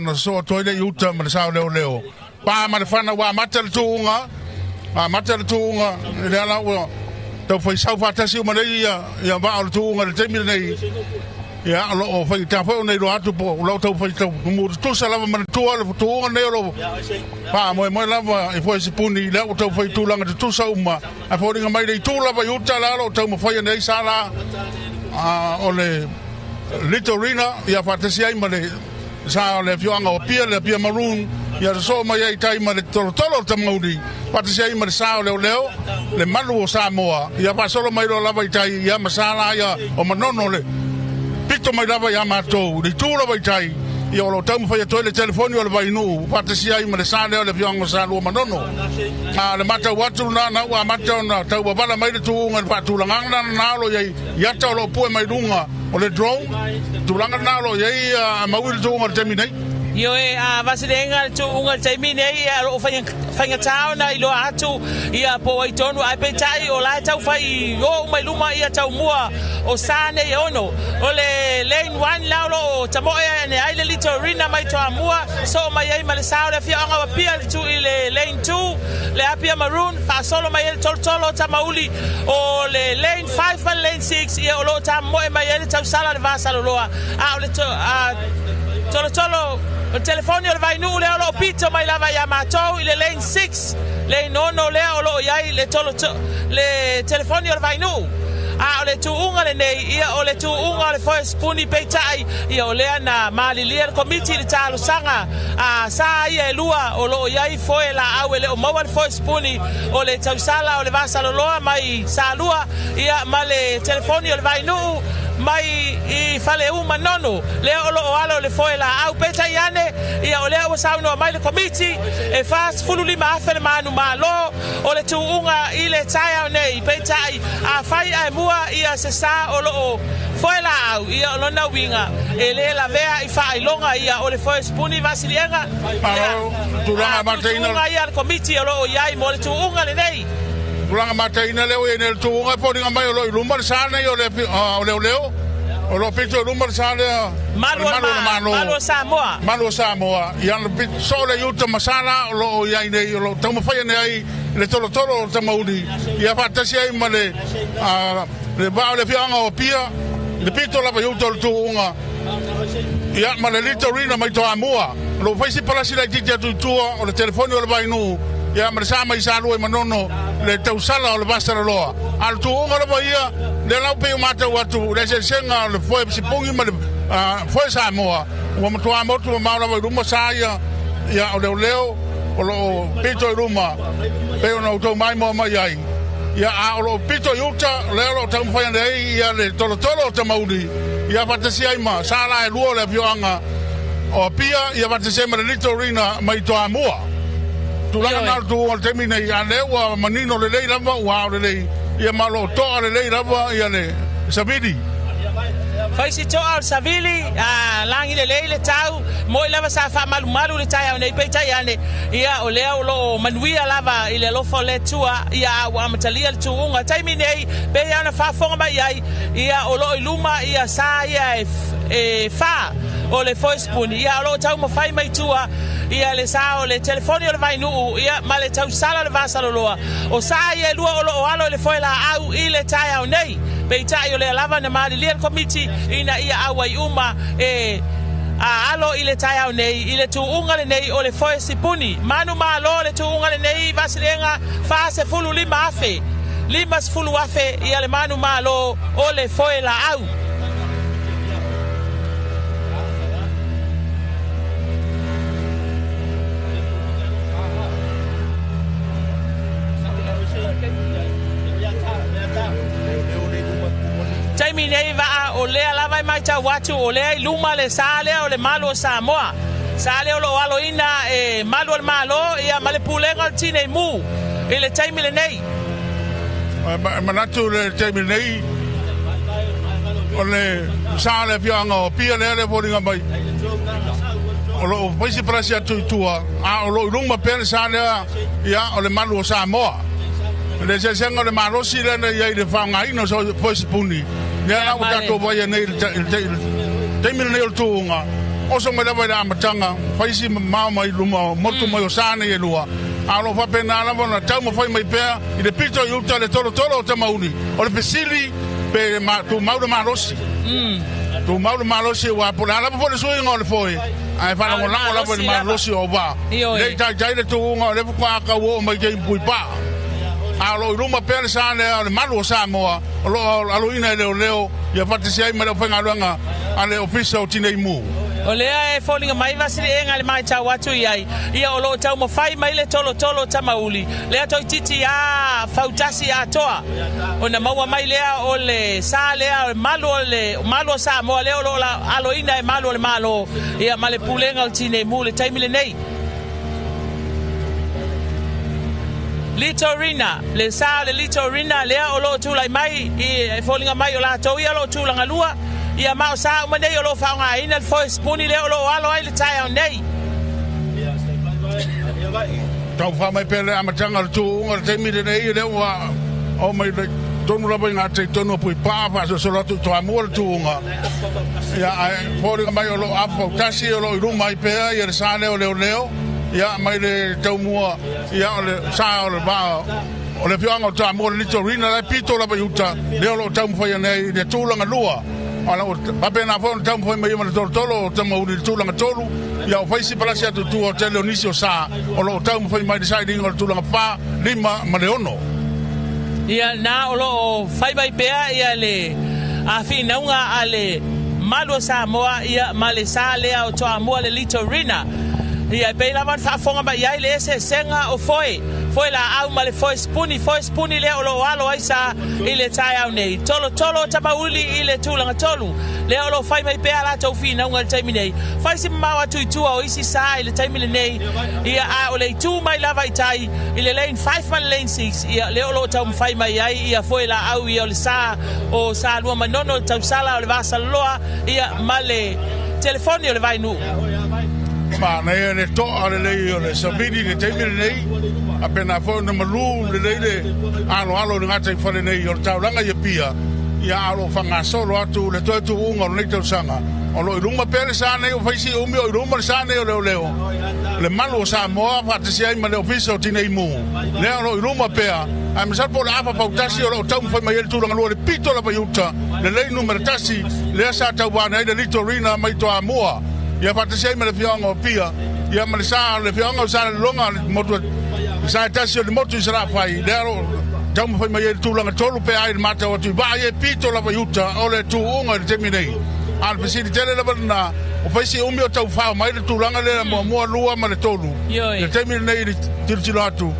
Na sosoo atu ai lea i uta ma le saoleoleo. Pa ma le fana ua amata le tuuga, amata le tuuga, lea la ua taufai sau faatasi uma nei ia, ia vaa o le tuuga i le taimi lenei. Ia, o lo o faigata foi ona iloa atu po o lo o taufai tau tutusa lava manatua le tuuga lenei o lo o faamoemoe lava i foe sipuni, lea ua taufai tulaga tutusa uma. Ae foliga mai le itu lava i uta la o lo o taumafai ane ai sa la o le Littorina, ia faatasi ai ma le Sa o le afioaga o Apia, le Apia Maroon, ia sosoo mai ai i tai ma le tolotolo o le Tamauli, faatasi ai ma le sa o Leoleo, le malu o Samoa, ia faasolo mai loa lava i tai, ia ma sa la ia o Manono le pito mai lava ia matou, le itu lava i tai, ia o lo o taumafai atu ai le telefoni o le Vainuu, faatasi ai ma le sa lea o le afioaga o Salua Manono. A o le matau atu lena, na ua amata ona tauavala mai le tuuga i le faatulagaga lena o lo o i ai i ata o lo o pue mai luga O le drone, tulaga lena o lo o i ai a maui le tuuga o le taimi nei. Ioe, a Vasileaga le tuuga i le taimi nei, o lo o faigata ona iloa atu ia po o ai tonu, ae peitai o la e tau fai o uma i luma ia taumua o sa nei e ono. O le lane one la o lo o tamoe ane ai le Litorina mai Toamua, soo mai ai ma le sa o le afioaga o Apia i le tu i le lane two, le Apia Maroon, faasolo mai ai le tolotolo o Tamauli o le lane 5 ma le lane 6, ia o lo o tamomoe mai ai le tausala o le va saloloa, a o le tolotolo o le telefoni o le Vainuu lea o lo o pito mai lava ia matou i le lane 6, lane 6 lea o lo o i ai le le telefoni o le Vainuu. A o le tuuga lenei, ia o le tuuga o le foe sipuni, peitai, ia o lea na malilie le Komiti i le talosaga a sa ia e lua o lo o i ai foe laau e le o maua le foe sipuni o le tausala o le va saloloa mai Salua, ia ma le telefoni o le Vainuu mai i Faleu Manono lea o lo o alo le foe laau. Peitai ane, ia o lea ua saunoa mai le Komiti e 45 afe le manumalo o le tuuga i le taeao nei. Peitai, afai ae mua ia se sa o lo o foe laau, ia o lona uiga e le lavea i faailoga ia o le foe sipuni Vasiliega. Ia, tuutuuga ia a le Komiti o lo o i ai mo le tuuga lenei. Tulaga mataina lea ua i ai nei le tuuga, e foliga mai o lo o i luma le sa nei o leoleo, o lo o pito i luma le sa lea o le Malu o le Malo, Malu o Samoa. Malu o Samoa, ia na pito soo le iuta ma sa la o lo o i ai nei, o lo o taumafai ane ai le tolotolo o le Tamauli, ia faatasi ai ma le vaa o le afioaga o Apia, le pito lava i uta o le tuuga, ia ma le Litorina mai Toamua. O lo o fai si palasi laitiiti atu i tua o le telefoni o le Vainuu, ia ma le sa mai Salua i Manono, le tausala o le Vasaloloa. A o le tuuga lava ia, lea la ua pei o matau atu i le eseesega o le foe sipugi ma le foe Samoa, ua matua motu mamao lava i luma sa ia, ia o leoleo o lo o pito i luma, pei ona outou maimoa mai ai. Ia, a o lo o pito i uta, lea o lo o taumafai ane ai ia le tolotolo o Tamauli, ia faatasi ai ma sa la e lua o le afioaga o Apia, ia faatasi ai ma le Litorina mai Toamua. Tulaga na o le tuuga o le taimi nei, a lea ua manino lelei lava, ua ao lelei, ia ma o lo o toa lelei lava ia le savili. Fai si toa o le savili, a lagi lelei le tau, moi lava sa faamalumalu le taeao nei, peitai ane, ia o lea o lo o manuia lava i le alofa o le Atua, ia a ua amatalia le tuuga. Taimi nei, pei ona faafofoga mai ai, ia o lo o i luma ia sa ia e fa o le foe sipuni, ia o lo o taumafai mai tua ia le sa o le telefoni o le Vainuu, ia ma le tausala o le Vasaloloa. O sa ia e lua o lo o alo i le foe laau i le taeao nei. Peitai o lea lava na malilie le Komiti ina ia auai uma e a alo i le taeao nei i le tuuga lenei o le foe sipuni. Manumalo le tuuga lenei i Vasileaga 45 afe, 50 afe ia le manumalo o le foe laau. Taimi nei vaa o lea lava e maitau atu o lea i luma le sa lea o le malu o Samoa. Sa lea o lo o aloina e malu o le Malo ia ma le Pulega o le Tinei Mu i le taimi lenei. E manatu le taimi lenei o le sa o le afioaga o Apia lea le foliga mai o lo o fai se palasi atu i tua, a o lo o i luma pea le sa lea ia o le malu o Samoa. Le eseesega o le malosi lea na i ai i le faaaogaina o foe sipuni, lea la ua tatou vaai nei i le taimi lenei o le tuuga. Oso mai lava i le amataga, fai si mamao mai luma o motu mai o sa nei e lua, a o lo o faapena lava ona taumafai mai pea i le pito i uta le tolotolo o Tamauli. O le fesili, pe tumau le malosi? Tumau le malosi aua po o le a lava foi le suiga o le foe, ae faalagolago lava i le malosi o auvaa. E le i taitai le tuuga o lea faatoa tau oo mai i Puipaa, a o lo o i luma pea le sa lea o le malu o Samoa o lo o aloina e leoleo ia faatasi ai ma le aufaigaluega a le Ofisa o Tinei Mu. O lea e foliga mai Vasiliega i le matau atu i ai, ia o lo o taumafai mai le tolotolo o Tamauli, lea toeitiiti a fautasi atoa ona maua mai lea o le sa lea o le malu o le malu o Samoa lea o lo o aloina e malu o le Malo ia ma le Pulega o le Tinei Mu i le taimi lenei. Litorina, le sa o le Litorina lea o lo o tulai mai i e foliga mai o latou ia o lo o tulaga lua, ia ma o sa uma nei o lo o faaaogaina le foe sipuni lea o lo o alo ai le taeao nei. Tau faa mai pea le amataga o le tuuga o le taimi lenei, lea ua oo mai tonu lava i gatai tonu o Puipaa, faasolosolo atu i Toamua le tuuga. Ia, ae foliga mai o lo o afafautasi, o lo o i luma ai pea ia le sa lea o leoleo, ia, mai le taumua, ia, o le sa o le vaa o le afioaga o Toamua, le Litorina, la e pito lava i uta, lea o lo o taumafai ane ai i le tulaga lua. O faapena foi ona taumafai mai ai ma le tolotolo o Tamauli i le tulaga tolu, ia o fai si palasi atu i tua o tele o nisi o sa o lo o taumafai mai i le sailiga o le tulaga fa, lima ma le ono. Ia na o lo o fai mai pea ia le finauga a le Malu o Samoa ia ma le sa lea o Toamua le Litorina. Ia e pei lava ona faafofoga mai ai le eseesega o foe, foe laau ma le foe sipuni, foe sipuni lea o lo o alo ai sa i le taeao nei. Tolotolo o Tamauli i le tulaga tolu, lea o lo o fai mai pea a latou finauga i le taimi nei. Fai si mamao atu i tua o isi sa i le taimi lenei, ia a o le itu mai lava i tai i le lane 5 ma le lane 6, ia lea o lo o taumafai mai ai ia foe laau ia o le sa o Salua Manono, le tausala o le Vasaloloa, ia ma le telefoni o le Vainuu. Manaia le toa lelei o le savili i le taimi lenei, a pena foi ona malu lelei le aloalo i le gataifale nei o le taulaga i Apia, ia a o lo o faagasolo atu le toe tuuga o lenei tausaga. O lo o i luma pea le sa nei o Faisi Umi, o i luma le sa nei o Leoleo, le malu o Samoa faatasi ai ma le Ofisa o Tinei Mu, lea o lo o i luma pea, ae masalo po o le afa fautasi o lo o taumafai mai ai le tulaga lua i le pito lava i uta, le lane numera tasi, lea sa tauvaane ai le Litorina mai Toamua, ia faatasi ai ma le afioaga o Apia, ia ma le sa o le afioaga o Salelologa, le motu, le sa e tasi o le motu i Salafai, lea o lo o taumafai mai ai le tulaga tolu pe a i le matau atu i vaa ia e pito lava i uta o le tuuga i le taimi nei. A o le fesili tele lava lena, o fai si umi o taufao mai le tulaga lea muamua, lua ma le tolu. I le taimi lenei i le tilotilo atu,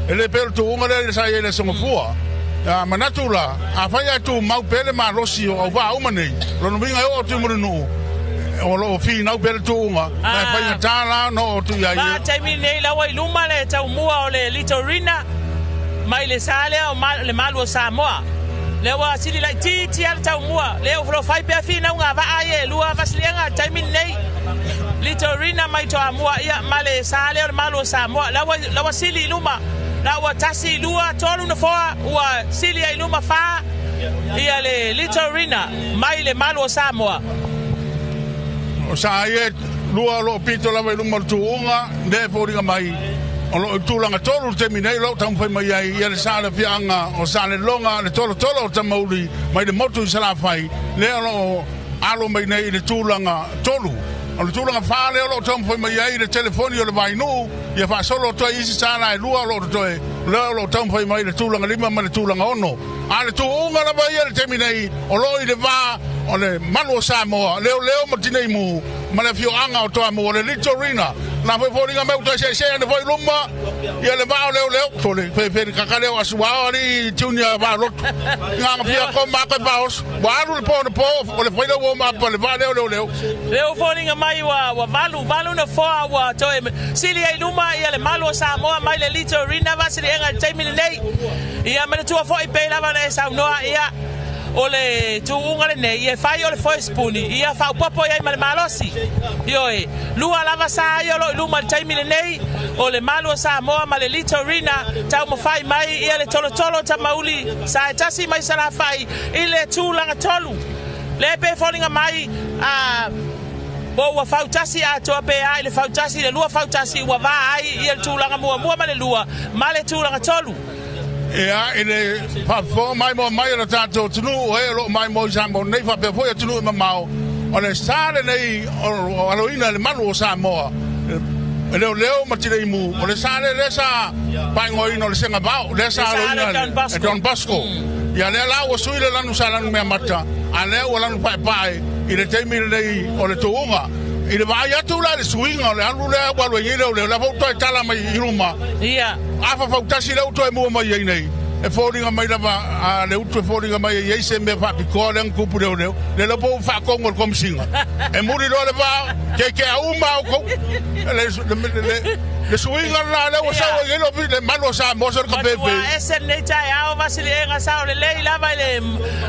e le pei o le tuuga lea sa i ai i le Aso Gafua. A manatu la, afai ae tumau pea le malosi o auvaa uma nei, o lona uiga e oo atu i Mulinuu, o lo o finau pea le tuuga, ma e faigata la ona oo atu i ai. Ma taimi nei la ua i luma le taumua o le Litorina mai le sa lea o le malu o Samoa. Lea ua sili laitiiti lava le taumua, lea o lo o fai pea finauga a vaa ia e lua Vasiliega i le taimi lenei. Litorina mai Toamua ia ma le sa lea o le malu o Samoa. La ua, la ua sili i luma, la ua tasi, lua, tolu nofoa ua sili ai i luma fa ia le Litorina mai le malu o Samoa. O sa ia e lua o lo o pito lava i luma o le tuuga, lea e foliga mai o lo o i tulaga tolu i le taimi nei o lo o taumafai mai ai ia le sa o le afioaga o Salelologa, le tolotolo o Tamauli mai le motu i Salafai, lea o lo o alo mai nei i le tulaga tolu. O le tulaga fa lea o lo o taumafai mai ai le telefoni o le Vainuu, ia faasolo atu ai isi sa la e lua o lo o totoe, lea o lo o taumafai mai i le tulaga lima ma le tulaga ono. A o le tuuga lava ia i le taimi nei, o lo o i le va o le malu o Samoa, leoleo ma Tineimu, ma le afioaga o Toamua, le Litorina. Na foi foliga mai ua toe seesee ane foi i luma ia le vaa o leoleo. Sole, fefe le kaka leo asuao alii junior vaa lotu. Nganga fia ko ma koe vaoso. Ua alu le po na po, o le faila ua mapa le vaa leo leoleo. Lea ua foliga mai ua ua valu, valu nofoa ua toe sili ai i luma ia le malu o Samoa mai le Litorina Vasiliega i le taimi lenei. Ia manatua foi pei lava ona e saunoa ia o le tuuga lenei e fai o le foe sipuni ia faaopoopo i ai ma le malosi. Ioe, lua lava sa ia o lo o i luma i le taimi lenei, o le malu o Samoa ma le Litorina taumafai mai ia le tolotolo o Tamauli sa e tasi mai Salafai i le tulaga tolu. Lea e pei e foliga mai a. Po ua fautasi atoa pe a i le fautasi i le lua fautasi ua va ai ia le tulaga muamua ma le lua ma le tulaga tolu. Ea, i le faafofoga maimoa mai a lo tatou atunuu, o e o lo o maimoa i Samoa nei faapea foi atunuu e mamao, o le sa lenei o aloina i le malu o Samoa, e leoleo ma tineimu, o le sa lea lea sa faaigoaina o le Segavao, lea sa aloina e Don Bosco. Ia lea la ua sui le lanu sa lanu meamata, a lea ua lanu paepae i le taimi lenei o le tuuga. I le vaai atu la i le suiga o le alu lea ua alu ai nei leoleo, lea foi ua toe tala mai i luma, Afa fautasi lea ua toe mua mai ai nei, e foliga mai lava a le utu e foliga mai e i ai se mea faapitoa lea na tupu i leoleo, le iloa po ua faatonu e le Komesina. E muli loa le vaa, keakea uma lava outou. Le, le, le, le suiga lena lea ua sau ai nei le, le malu o Samoa sole ka Matua pēpē. ese lenei taeao Vasiliega sao lelei lava i le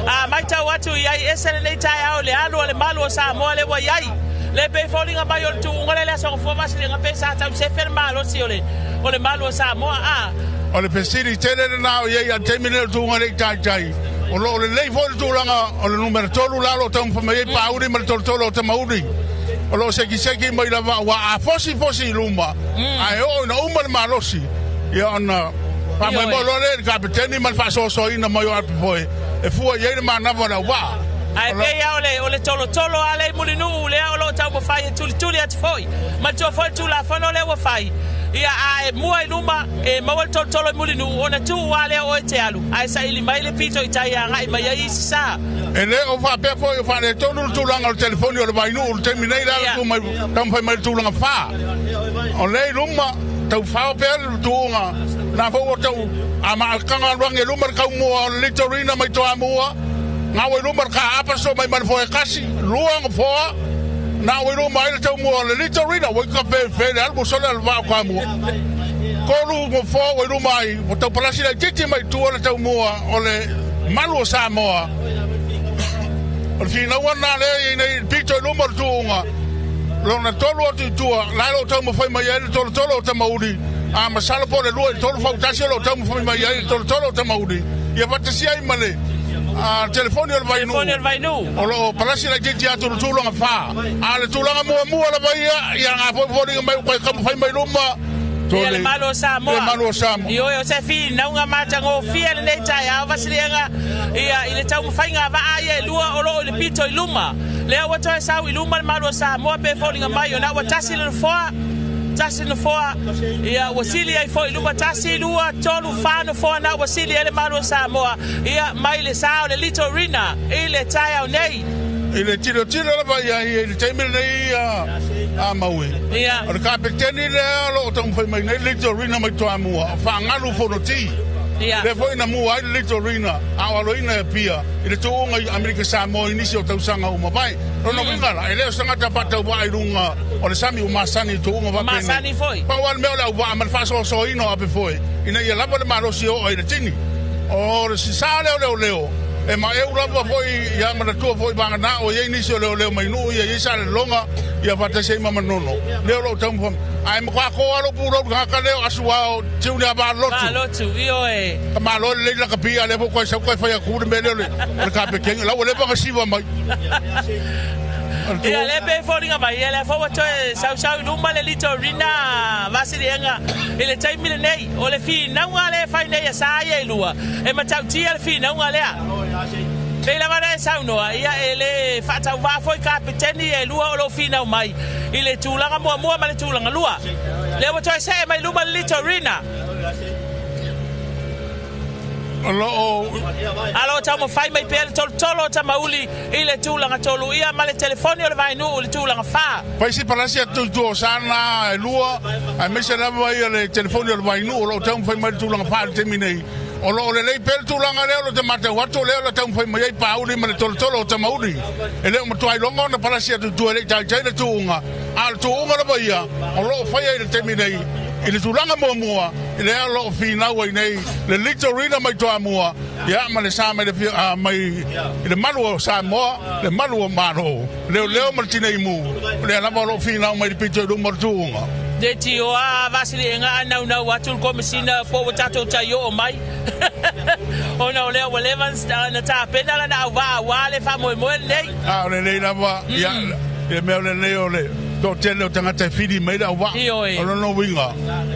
a maitau atu i ai ese lenei taeao i le alu a le malu o Samoa lea ua i ai. Le pei foliga mai o le tuuga lea i le Aso Gafua Vasiliega pe sa tau sefe le malosi o le o le malu o Samoa a. O le fesili tele lena o i ai a le taimi lenei o le tuuga lea i Taitai. O lo o lelei foi le tulaga o le numera tolu la o lo o taumafai mai ai Pauli ma le tolotolo o Tamauli. O lo o sekiseki mai lava aua a fosifosi i luma ae oo ina uma le malosi ia ona faamoemoe loa lea i le kapeteni ma le faasoasoaina mai o Apifoe e fua i ai le manava o le auvaa. Ae pei lava o le, o le tolotolo a le Mulinuu lea o lo o taumafai e tulituli atu foi. Manatua foi le Tulafono lea ua fai, ia a e mua i luma e maua le tolotolo i Mulinuu ona tuu lava lea o oe e te alu ae saili mai le pito i tai e agai mai ai isi sa. E le o faapea foi o faaletonu le tulaga o le telefoni o le Vainuu i le taimi nei, le ala tu mai taumafai mai i le tulaga fa. O lea i luma, tau fao pea le tuuga, na foi ua tau a maakaga aluagi e luma le taumua o le Litorina mai Toamua, na ua i luma le kaapa so mai ma le foe kasi, lua gafoa, na ua i luma ai le taumua o le Litorina, ua ika fe fe le alu sole al vao kamua. Tolu gafoa ua i luma ai, ua tau palasi laitiiti mai tua le taumua o le malu o Samoa. O le finauga lena lea e i ai nei i le pito i luma o le tuuga, lona tolu atu i tua, la e o lo o taumafai mai ai le tolotolo o Tamauli, a masalo po o le lua i le tolu fautasi o lo o taumafai mai ai le tolotolo o Tamauli, ia faatasia ai ma le telefoni o le Vainuu, Telefoni o le Vainuu. o lo o palasi laitiiti atu i le tulaga fa. A o le tulaga muamua lava ia, ia na foi foliga mai ua toe taumafai mai luma, Ia le Malo o Samoa. Le Malo o Samoa. Ioe, o se finauga matagofie lenei taeao Vasiliega, ia, i le taumafaiga a vaa ia e lua o lo o i le pito i luma. Lea ua toe sau i luma le Malo o Samoa pe foliga mai ona ua tasi le nofoa, tasi le nofoa, ia, ua sili ai foi i luma, tasi, lua, tolu, fa nofoa na ua sili ai le Malo o Samoa, ia, mai le sa o le Litorina i le taeao nei. I le tilotilo lava i ai i le taimi lenei a Maui, o le kapeteni lea o lo o taumafai mai nei Litorina mai Toamua, o Faagalu Fonoti. Lea foi na mua ai le Litorina a o aloina e Apia i le tuuga i Amerika Samoa i nisi o tausaga ua mavae. Lona uiga la, e le o se tagata faatauvaa i luga o le sami ua masani i tuuga faapenei. Pau lava le mea o le auvaa ma le faasoasoaina o apefoe ina ia lava le malosi e oo ai i le tini. O le sa lea o leoleo, E maeu lava foi ia manatua foi vagana o iai nisi o leoleo mai nuu ia iai Salelologa ia faatasi ai ma Manono lea o loo taumafai ae matua toa lou pulou i le tagata lea o asu a o tiune a Valotu. Valotu, ioe. Ka malo lelei lakapi a lea foi toe sau toe fai atu le mea lea o le o le kapeteni la ua leva ona siva mai. Ia lea pei e foliga mai ia lea foi ua toe sausau i luma le Litorina Vasiliega i le taimi lenei. O le finauga lea e fai nei a sa ia e lua, e matautia le finauga lea. Pei lava ona e saunoa, ia e le faatauvaa foi kapeteni e lua o lo o finau mai i le tulaga muamua ma le tulaga lua. Lea ua toe see mai luma le Litorina. O lo o. A lo o taumafai mai pea le tolotolo o Tamauli i le tulaga tolu ia ma le telefoni o le Vainuu i le tulaga fa. Fai si palasi atu i tua o Sana e lua, aemaise lava ia le telefoni o le Vainuu o lo o taumafai mai i le tulaga fa i le taimi nei. O lo o lelei pea le tulaga lea o lo o te matau atu, o lea o le a taumafai mai ai Pauli ma le tolotolo o Tamauli. E le o matua iloga ona palasi atu i tua e le i taitai le tuuga, a o le tuuga lava ia o lo o faia i le taimi nei i le tulaga muamua, lea o lo o finau ai nei le Litorina mai Toamua, ia ma le sa mai le, mai i le malu o Samoa, le malu o Malo, leoleo ma le tineimu, o lea lava o lo o finau mai le pito i luma o le tuuga. Le tio a Vasiliega a naunau atu le Komesina po ua tatou tai oo mai ona o lea ua leva na tapena lana auvaa aua le faamoemoe lenei. A o lelei lava, ia, I le mea o lenei o le toatele o tagata e fili mai le auvaa. Ioe. O lona uiga,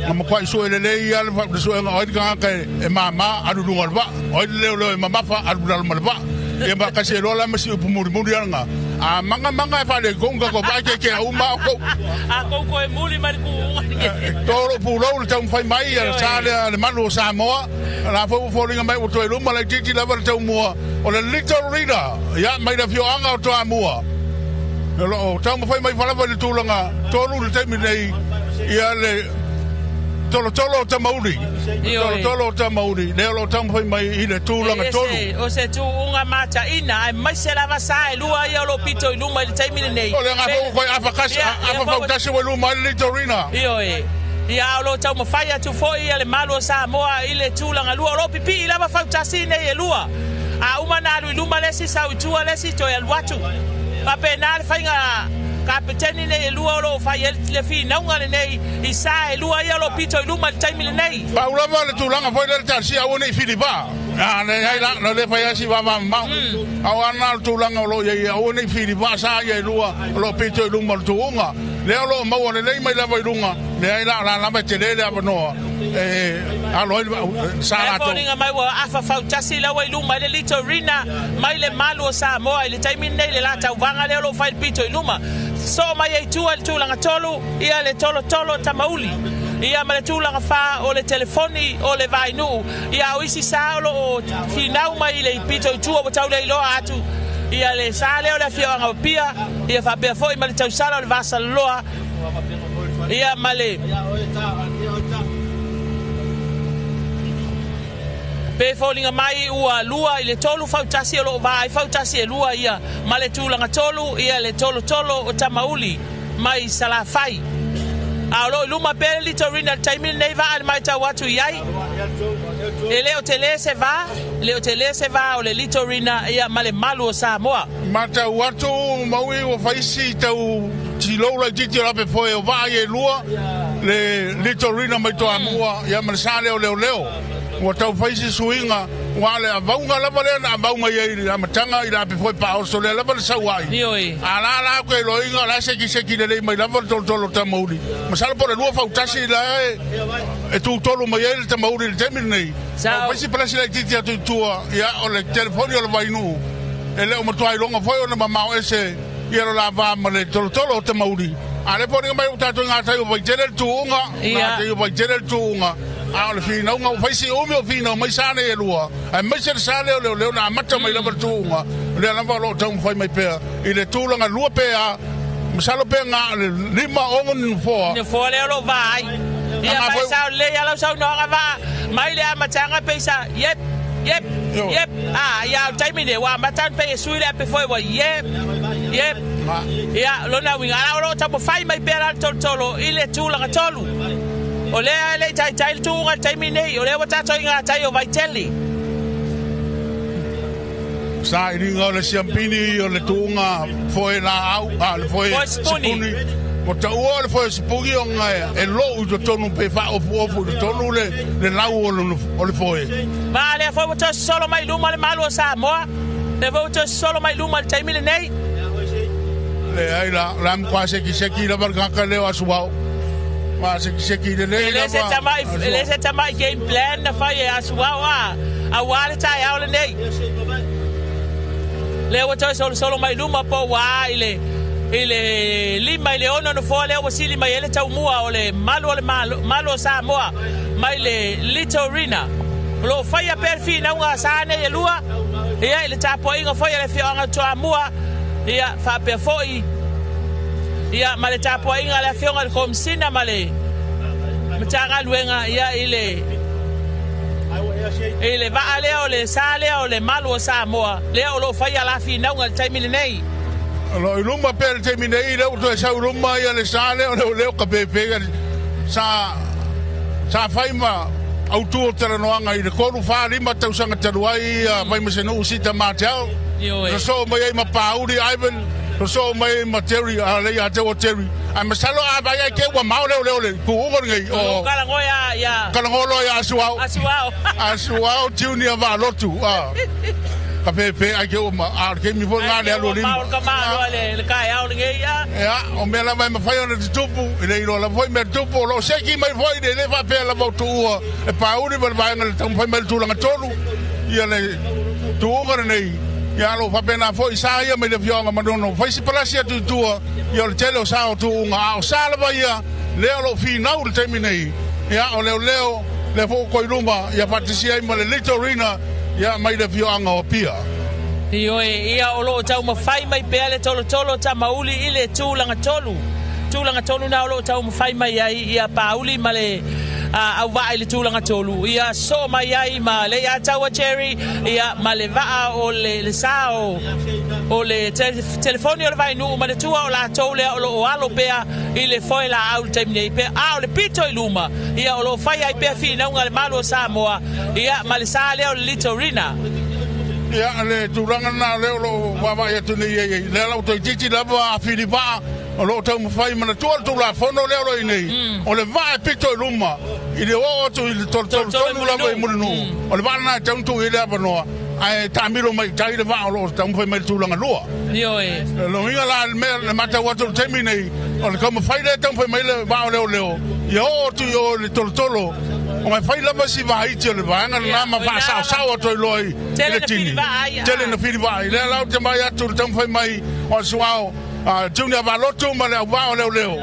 na matuai sue lelei lava le suega o ai le tagata e mama alu i luga o le vaa, o ai le leoleo e mamafa alu i lalo ma le vaa. Ia ma tasi ai loa la ma si upu mulimuli lava lena, a manga manga e faaletonu tatou vaa e tietia uma lava outou. A tou toe muli mai le tuuga E to lou pulou i le taumafai mai a le sa lea a le malu o Samoa, o la foi ua foliga mai ua toe luma laitiiti lava le taumua o le Little Leader, ia, mai le afioaga o Toamua. O lo o taumafai mai lava i le tulaga tolu i le taimi nei, ia le tolotolo o Tamauli, le tolotolo o Tamauli, lea o lo o taumafai mai i le tulaga tolu. O se tuuga mataina, aemaise lava sa e lua ia o lo o pito i luma i le taimi lenei. O le agaga foi ua toe afa tasi, afa fautasi ua i luma ai le Little Rina. Ioe. Ia, a o lo o taumafai atu foi ia le malu o Samoa i le tulaga lua. O lo o pipii lava fautasi nei e lua. A uma ona alu i luma le isi, sau i tua le isi, toe alu atu. Faapena le faiga kapeteni nei e lua o lo o fai ai le finauga lenei i sa e lua ia o lo o pito i luma i le taimi lenei. Pau lava le tulaga foi lea le talosia aua ne i fili vaa. A leai la, na le fai lava si vavamamao. A o a lena o le tulaga o lo o i ai, aua ne i fili vaa sa ia e lua o lo o pito i luma o le tuuga. Lea o lo o maua lelei mai lava i luga, leai la, o la lava e tele le avanoa e alo ai le sa E latou. foliga mai ua afa fautasi la ua i luma ai le Litorina mai le malu o Samoa i le taimi lenei le la tauvaga lea o lo o fai le pito i luma. Sosoo mai ai i tua i le tulaga tolu ia le tolotolo Tamauli ia ma le tulaga fa o le telefoni o le Vainuu ia o isi sa o lo o finau mai i le pito i tua ua tau le iloa atu ia le sa lea o le afioaga o Apia ia faapea foi ma le tausala o le Vasaloloa ia ma le Pe foliga mai ua lua i le tolu fautasi o lo o va ai fautasi e lua ia ma le tulaga tolu ia le tolotolo o Tamauli mai Salafai. A o lo o i luma pea le Litorina i le taimi lenei vaa i le matau atu i ai. E le o tele se va, e le o tele se va o le Litorina ia ma le malu o Samoa. Matau atu maui ua fai si tau tilou laitiiti o lape foe o vaa ia e lua, le Litorina mai Toamua ia ma le sa lea o Leoleo. Ua tau fai si suiga, ua le avauga lava lea na avau mai ai i le amataga i le ape foe paoso lea lava le sau ai. A la la ke iloiga la sekiseki lelei mai lava le tolotolo o Tamauli. Masalo po o le lua fautasi la e tutolu mai ai le Tamauli i le taimi lenei. Ua fai si palasi laitiiti atu i tua, ia o le telefoni o le Vainuu. E le o matua iloga foi ona mamao ese ia lo la va ma le tolotolo o Tamauli. A o lea foliga mai ua tatou i gatai ua vaitele le tuuga, gatai ua vaitele le tuuga, a o le finauga ua fai si umi o finau mai sa nei e lua, aemaise le sa lea o leoleo na amata mai lava le tuuga, o lea lava o lo o taumafai mai pea i le tulaga lua pe a, masalo pe na o le lima ono ni nofoa. Nofoa lea o lo o va ai. Ia ma e sao lelei lava lau saunoaga va mai le amataga pei sa yep, yep, yep. A, ia, o le taimi lenei, ua amata ona pei e sui le ape foi ua yep, yep. Ia, lona uiga, a o lo o taumafai mai pea la le tolotolo i le tulaga tolu. O lea e le i taitai le tuuga i le taimi lenei, o lea ua tatou i gatai o Vaitele. Sailiga o le siampini o le tuuga foe laau, a le foe sipuni. Ua taua o le foe sipuni ona e lou i totonu pe faaofuofu i totonu le lau o le foe. Ma lea foi ua toe sosolo mai i luma le malu o Samoa, lea foi ua toe sosolo mai i luma i le taimi lenei. Leai la, o le a matua sekiseki lava le tagata lea o Asuao. Ma sekiseki lelei lava. E le se tamai game plan na fai e Asuao a, aua le taeao lenei. Lea ua toe solosolo mai luma po ua a i le i le lima i le ono nofoa lea ua sili mai ai le taumua o le malu o le malu o Samoa mai le Litorina. O lo o faia pea le finauga a sa nei e lua, ia i le tapuaiga foi a le afioaga o Toamua, ia faapea foi ia ma le tapuaiga a le afioga i le Komesina ma le Matagaluega ia i le i le vaa lea o le sa lea o le malu o Samoa lea o lo o faia la finauga i le taimi lenei. O lo o i luma pea i le taimi nei, lea ua toe sau i luma ia le sa lea o leoleo ka pēpē sa sa fai ma autu o talanoaga i le 3, 4, 5 tausaga talu ai ia Vaimasenuu Sita Martell. Sosoo mai ai ma Pauli Ivan, sosoo mai ai ma Terry, a lea ia te ua Terry. Ae masalo a vaai ai ke ua mao leoleo le tuuga lenei o Kalagoe a ia Kalagolo ia Asuao. Asuao. Asuao Junior Valotu. Kafefe ai ke uma a o le taimi foi lena le alu o lima. Ae ke ua mao le ka le taeao lenei a. Ia, o mea lava e mafai ona tutupu, e le iloa lava foi mea tutupu, o lo o seki mai foi le le faapea lava o tuua e pauli ma le vaega le taumafai mai le tulaga tolu, ia le tuuga lenei, ia o lo o faapena foi sa ia mai le afioaga Manono, fai si palasi atu i tua, ia o le tele o sa o tuuga, a o sa lava ia lea o lo o finau i le taimi nei, ia o leoleo, lea foi ua toe i luma, ia faatasi ai ma le Litorina, ia mai le afioaga o Apia. Ioe, ia o lo o taumafai mai pea le tolotolo tamauli i le tulaga tolu. Tulaga tolu na o lo o taumafai mai ai ia Pauli ma le auvaa i le tulaga tolu. Ia soo mai ai ma Leiataua Jerry ia ma le vaa o le, le sa o, o le telefoni o le Vainuu ma le tua o latou lea o lo o alo pea i le foe laau i le taimi nei. Pe, a o le pito i luma, ia o lo o fai ai pea finauga a le Malo o Samoa Ia, ma le sa lea o le Litorina. Ia, le tulaga lena lea o lo o vaavaai atu nei ai, lea la ua toeitiiti lava a fili vaa o lo o taumafai manatua le Tulafono lea o lo o i nei, o le vaa e pito i luma i le oo atu i le tolutolu tonu lava i Mulinuu, o le vaa lena e tatau ona tuu i ai le avanoa, ae taamilo mai i tai le vaa o lo o taumafai mai i le tulaga lua. Ioe. O lona uiga la, le mea e matau atu i le taimi nei, o le taumafai lea e taumafai mai le vaa o leoleo, ia oo atu i o i le tolotolo, ona e fai lava si vaiti o le vaega lena ma faasaosao atu ai loa i le tini. Tele na fili vaa ai. Lea la ou te vaai atu i le taumafai mai o le suao Junior Valotu ma le auvaa o leoleo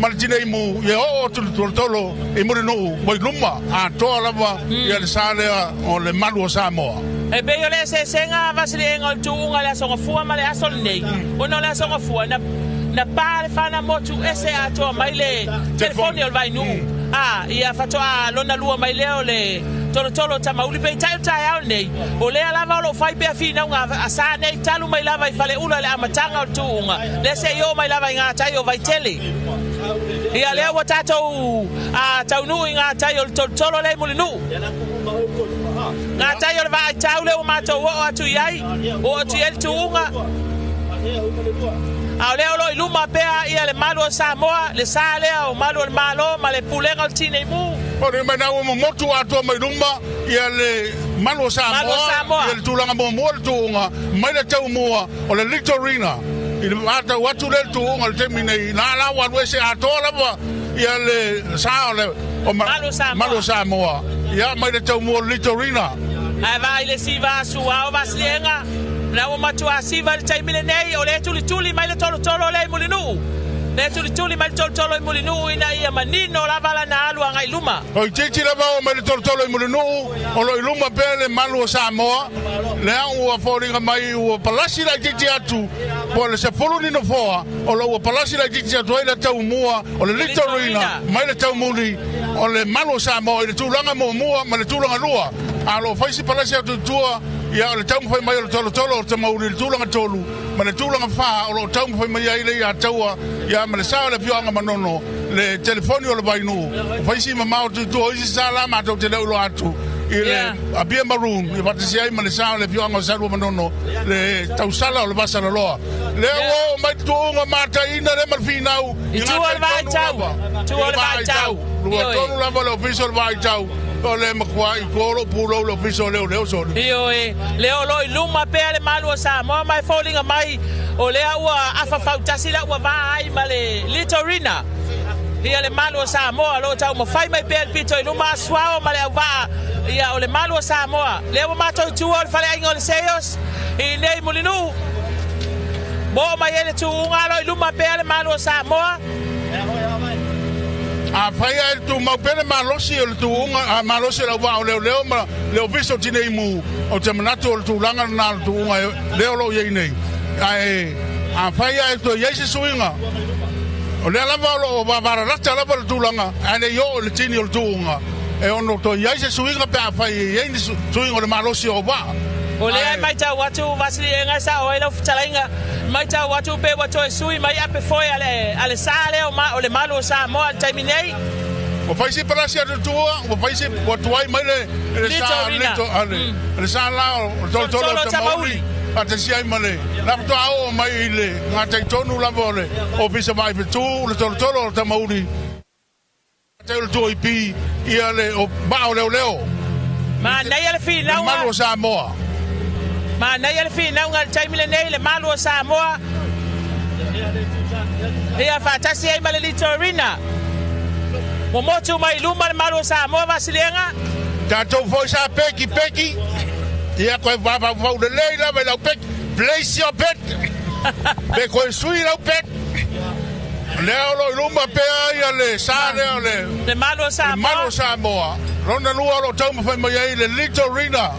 ma le tineimu, ia oo atu i le tolotolo i Mulinuu ua i luma atoa lava ia le sa lea o le malu o Samoa. E pei o le eseesega vasiliega o le tuuga i le Aso Gafua ma le aso lenei, ona o le Aso Gafua na, na pa le fana motu ese atoa mai le telefoni o le Vainuu, a ia faatoa lona lua mai lea o le tolotolo o Tamauli. Peitai o le taeao lenei, o lea lava o lo o fai pea finauga a sa nei talu mai lava i Faleula i le amataga o le tuuga, lea se i oo mai lava i gatai o Vaitele. Ia lea ua tatou taunuu i gatai o le tolotolo lea i Mulinuu. Gatai o le vaaitau lea ua matou oo atu i ai, oo atu i ai le tuuga. A o lea o lo o i luma pea ia le malu o Samoa, le sa lea o malu o le Malo ma le pulega o le Tineimu. O le mea ua momotu atoa mai luma ia le malu o Samoa, ia le tulaga muamua le tuuga mai le taumua o le Litorina i le vatau atu lea le tuuga i le taimi nei, la la ua alu ese atoa lava ia le sa o le o malu o Samoa, ia mai le taumua o le Litorina. Ae vaai le siva a Suao Vasiliega, na ua matua siva i le taimi lenei, o lea e tulituli mai le tolotolo lea i Mulinuu, lea e tulituli mai le tolotolo i Mulinuu ina ia manino lava lana alu agai luma. O itiiti lava oo mai le tolotolo i Mulinuu, o lo o i luma pea le malu o Samoa, lea ua foliga mai ua palasi laitiiti atu, po o le 10 ni nofoa, o lo o ua palasi laitiiti atu ai le taumua o le Litorina mai le taumuli o le malu o Samoa i le tulaga muamua ma le tulaga lua, a o lo o fai si palasi atu i tua, ia o le taumafai mai o le tolotolo o le tamauli i le tulaga tolu ma le tulaga fa o lo o taumafai mai ai le Iataua, ia ma le sa o le afioaga Manono, le telefoni o le Vainuu, ua fai si mamao atu i tua o isi sa la matou te le o iloa atu i le Apia Maroon i faatasi ai ma le sa o le afioaga o Salua Manono, le tausala o le Vasalaloa. Lea ua oo mai le tuuga mataina lea ma le finau i tua o le vaitau, tua o le vaitau, lua tonu lava le ofisa o le vaitau, o le matua i tua o lou pulou le ofisa o leoleo soli. Ioe, lea o lo o i luma pea le malu o Samoa ma e foliga mai o lea ua afa fautasi la ua va ai ma le Litorina. Ia le malu o Samoa o lo o taumafai mai pea le pito i luma a Suao ma le auvaa ia o le malu o Samoa. Lea ua matou i tua o le faleaiga o le Seios i nei Mulinuu. Ua oo mai ai le tuuga alo i luma pea le malu o Samoa. Afai ae tumau pea le malosi o le tuuga, malosi o le auvaa o leoleo ma le Ofisa o Tinei Mu, ou te manatu o le tulaga lena o le tuuga lea o lo o i ai nei. Ae afai ae toe i ai se suiga, o lea lava o lo o vavalalata lava le tulaga, ae le i oo i le tini o le tuuga, e ono toe i ai se suiga pe afai e i ai ni suiga o le malosi o auvaa. O lea e matau atu Vasiliega e sao ai lau fetalaiga, matau atu pe ua toe sui mai ape foe a le, a le sa lea o, ma, o le malu o Samoa i le taimi nei. Ua fai se palasi a tua, ua fai se, ua tuai mai le, le sa, lito, a le, le sa la o le tolotolo o Tamauli, faatasi ai ma le, la faatoa oo mai i le gatai tonu lava o le Ofisa Vaai Fetu, le tolotolo o Tamauli. Tau le tua i pi ia le o vaa o leoleo. Manaia le finauga. Le malu o Samoa. Manaia le finauga i le taimi lenei, le malu o Samoa, ia faatasi ai ma le Litorina. Ua motu mai i luma le malu o Samoa, Vasiliega. Tatou foi sa peki peki, ia koe vaavauvau lelei lava i lau peki. Place your bet. Pe koe sui lau bet. Lea o lo i luma pea ia le sa lea o le Le malu o Samoa. Le malu o Samoa. Lona lua o lo o taumafai mai ai le Litorina.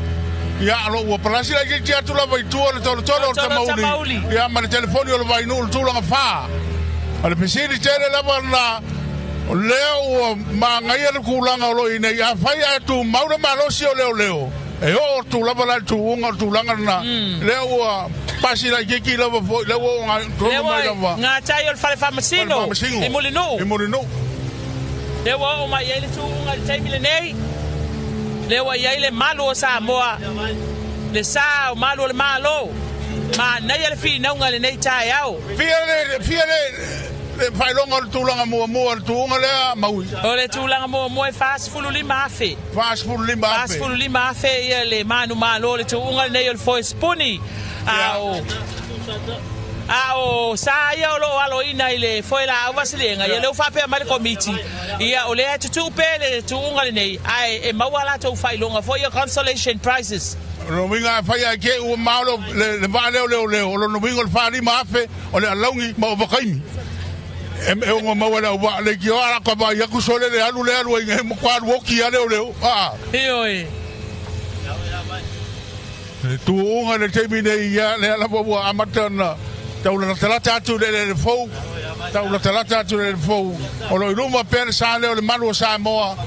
Ia, o lo ua palasi laitiiti atu lava i tua le tolotolo o le Tamauli. Ia, ma le telefoni o le Vainuu i le tulaga fa. O le fesili tele lava lena, o lea ua magaia le tulaga o lo o i nei. Afai ae tumau le malosi o leoleo, e oo atu lava la i le tuuga o le tulaga lena. Lea ua pasi laitiiti lava foi, lea ua oo tonu mai lava. Lea ua gatai o le fale faamasino i Mulinuu. I Mulinuu. Lea ua oo mai i ai le tuuga i le taimi lenei, lea ua i ai le malu o Samoa, le sa o malu o le Malo. Manaia le finauga i lenei taeao. Fia le, fia le, le faailoga o le tulaga muamua o le tuuga lea, Maui? O le tulaga muamua e $45,000. $45,000. $45,000 ia le manumalo o le tuuga lenei o le foesipuni. A o. A o sa ia o lo o aloina i le foe laau vasiliega, ia lea ua faapea mai le Komiti, ia o lea e tutuu pea le tuuga lenei, ae e maua a latou faailoga foi ia consolation prizes. O lona uiga afai ae te i ua mao le vaa lea o leoleo, o lona uiga o le 45,000 o le alauni ma ovataimi e ono maua e le auvaa leitioa a latou vaai atu sole le alu lea alu ai nei matua alu oti a leoleo aa. Ioe. Le tuuga i le taimi nei, ia, lea lava ua amata ona tau latalata atu i le eleele fou, tau latalata atu i le eleele fou. O lo o i luma pea le sa lea o le malu o Samoa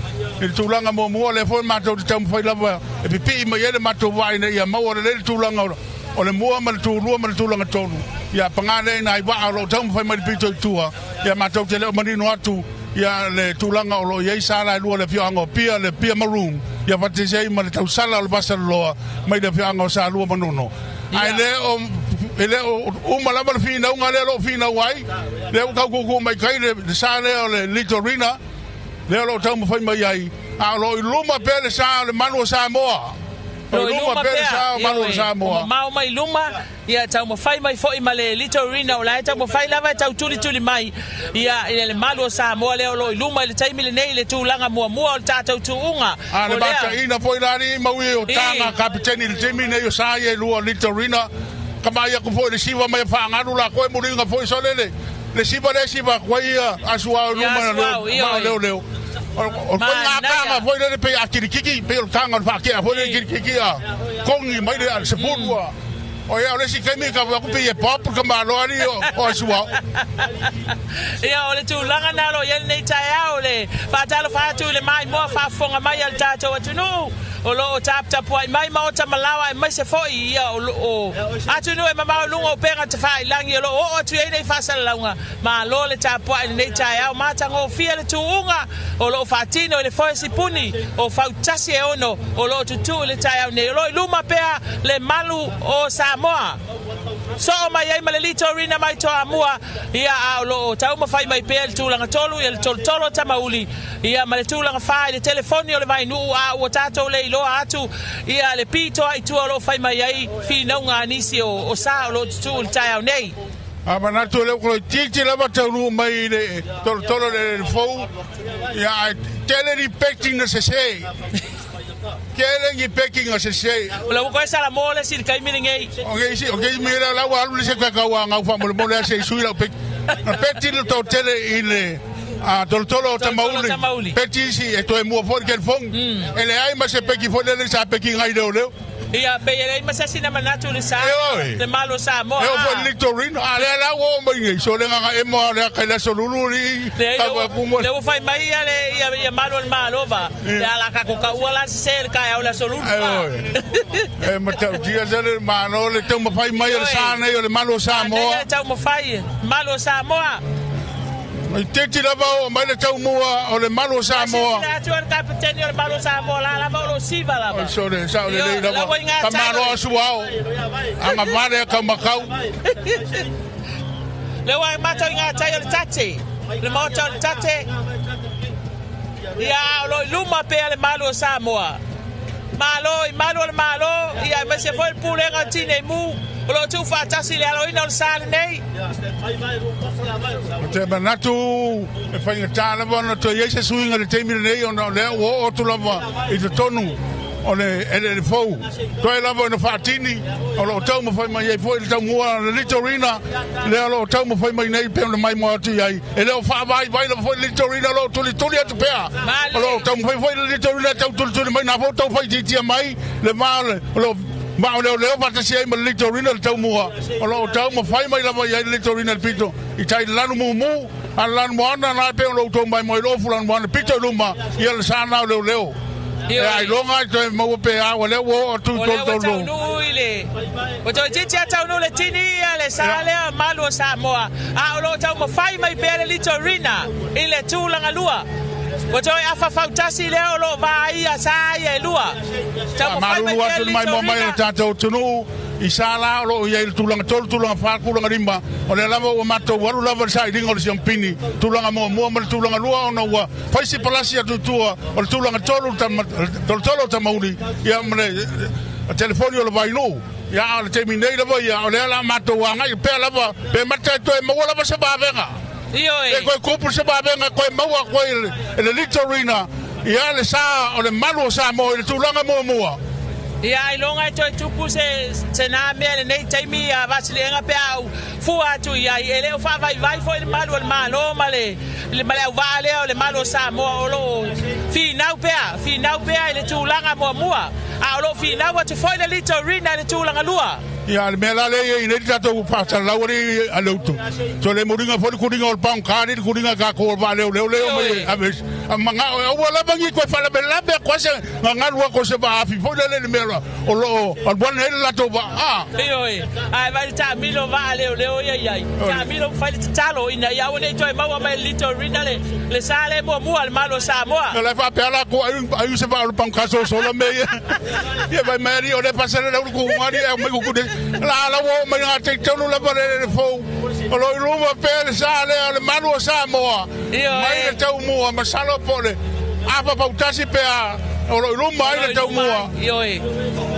i le tulaga muamua, lea foi matou te taumafai lava e pipii mai ai le matou vaa ina ia maua lelei le tulaga o le mua ma le tulua ma le tulaga tonu. Ia, paga lea i nai vaa o lo o taumafai mai le pito i tua, ia matou te le o manino atu Ia le tulaga o lo o i ai sa la e lua le afioaga o Apia, le Apia Maroon, ia faatasi ai ma le tausala o le Vasaloloa mai le afioaga o Salua Manono. Ae le o e le o uma lava le finauga lea o lo o finau ai, lea ua tau tuutuu mai tai le, le sa lea o le Litorina, lea o lo o taumafai mai ai, a o lo o i luma pea le sa o le malu o Samoa. O lo o i luma pea le sa o malu o Samoa. Mamao mai luma Ia taumafai mai foi ma le Litorina o la e taumafai lava e tau tulituli mai ia i le malu o Samoa lea o lo o i luma i le taimi lenei i le tulaga muamua o le tatou tuuga. A le mataina foi la alii mau i o taga kapeteni i le taimi nei o sa ia i lua o Litorina ka vaai atu foi i le siva mai a Faagalu la koe muliga foi sole le le siva lea siva atu ai ia Asuao i luma o leoleo. O koe ngā taga foi lele pei a kirikiki pei o le taga o le faatea foi lele kirikiki a kongi mai le sepulu a O ia, o le isi taimi ka aku pei e pop ka malo ali o Asuao. Ia, o le tulaga na o lo o i ai lenei taeao, le faatalofa atu i le maimoa faafofoga mai a le tatou atunuu o lo o taputapuai mai maota ma laoa aemaise foi ia o atunuu e mamao i luga o upega tafailagi o lo o oo atu i ai nei faasalalauga. Malo le tapuai i lenei taeao matagofie le tuuga o lo o faatino i le foe sipuni o Fautasi e ono o lo o tutuu i le taeao nei. O lo o i luma pea le malu o Samoa. Soo mai ai ma le Litorina mai Toamua, ia, a o lo o taumafai mai pea i le tulaga tolu, ia le tolotolo o Tamauli, ia, ma le tulaga fa i le telefoni o le Vainuu, a ua tatou le iloa atu, ia, le pitoa i tua o lo o fai mai ai finauga a nisi o sa o lo o tutuu i le taeao nei. A manatu lea ua toeitiiti lava taunuu mai i le tolotolo o le eleele fou, ia ae tele ni peki na sese. Tele ni peki na sese. O la ua koe Salamo le isi i le taimi lenei. O ke isi, o ke isi mea la ua alu le se kaka ua ngau faamolemole a se i sui lau peki. Na peti le tau tele i le a tolotolo o Tamauli. Peti isi e toe mua foi le telefoni. E leai ma se peki foi lele sa peki ngai leoleo. Ia, pei e leai ma se asi na manatu i le sa, le malo o Samoa. E oo foi i le Litorina, a lea la ua oo mai nei, so le agaga emo lava lea kai le aso lulu alii, tau atu mo. Lea ua fai mai ia le ia ia malo o le Malo va, le a la tatou taua la sese le taeao i le aso lulu va. E matautia tele le Malo le taumafai mai o le sa nei o le malo o Samoa. Manaia le taumafai, malo o Samoa. I titi lava oo mai le taumua o le malu o Samoa. Silasila atu le kapeteni o le malu o Samoa la lava o lo o siva lava. So le sao lelei lava. Ka malo a suao. Anga vale a kaumakau. Le ua matou i ngā tai o le tate. Le maota o le tate. Ia, o lo i luma pea le malu o Samoa. Malo i malu o le Malo, ia aemaise foi le Pulega o Tinei Mu o lo o tuufaatasi i le aloina o le sa lenei. Ou te manatu e faigata lava ona toe i ai se suiga i le taimi lenei ona o lea ua oo atu lava i totonu o le eleele fou. Toe lava ina faatini o lo o taumafai mai ai foi le taumua le Litorina lea o lo o taumafai mai nei pei ona maimoa atu i ai. E le o faavaivai lava foi le Litorina o lo o tulituli atu pea. O lo o taumafai foi le Litorina e tau tulituli mai, na foi tau faaitiitia mai le va o lo ma o leoleo faatasi ai ma le Litorina le taumua o lo o taumafai mai lava i ai le Litorina le pito i tai le lanu mumu a le lanu moana na e pei ona outou maimoa i le ofu lanu moana pito i luma ia le sa na o leoleo e ailoga ai toe maua pe a ua lea ua oo atu i O lea ua taunuu i le Ua toeitiiti lava taunuu le tini ia le sa lea malu o Samoa, a o lo o taumafai mai pea le Litorina i le tulaga lua. Ua toe afa fautasi lea o lo o vaai sa ia e lua. Taumafai mai Faamalulu pea atu le le maimoa mai o le Litorina. tatou atunuu i sa la o lo o i ai le tulaga tolu, tulaga fa, tulaga lima. O lea lava ua matou alu lava i le sailiga o le siampini, tulaga muamua ma le tulaga lua ona ua fai si palasi atu i tua o le tulaga tolu, le tolotolo o Tamauli ia ma le telefoni o le Vainuu. Ia, a o le taimi nei lava ia, o lea la matou agai pea lava pe mata e toe maua lava se vavega. Ioe. Pe toe tupu se vavega e toe maua atu ai e le Litorina ia le sa o le malu o Samoa i le tulaga muamua. Ia, ailoga e toe tupu se se na mea i lenei taimi a Vasiliega pe a ou fua atu i ai. E le o faavaivai foi le malu o le Malo ma le ma le auvaa lea o le malu o Samoa o lo o finau pea, finau pea i le tulaga muamua, a o lo o finau atu foi le Litorina i le tulaga lua. Ia, le mea la lea e i ai nei le tatou faasalalau alii a le utu, so le muliga foi le kuliga o le paogata le kuliga a tatou o le vaaleoleo lea e omai e ave a manao e aua lava ni toe faalavelave atu ai se gagalu atu o se vaafi foi lele i le mea o lo o alualu ai le latou vaa. Ioe, ae vaai le taamilo vaa leoleo ia i ai. Taamilo ma fai le tatalo ina ia aua ne i toe maua mai e le Litorina le, le sa lea muamua a le Malo o Samoa. O la e faapea latou ai ai se vaa o le paogata sosola mea ia. Ia vai mai alii o le faasalalau le kuuga alii e aumai kuku la la ua oo mai ga teitonu lava le le fou. O lo o i luma pea le sa lea o le malu o Samoa mai le taumua masalo po o le afa fautasi pe a o lo o i luma ai le taumua.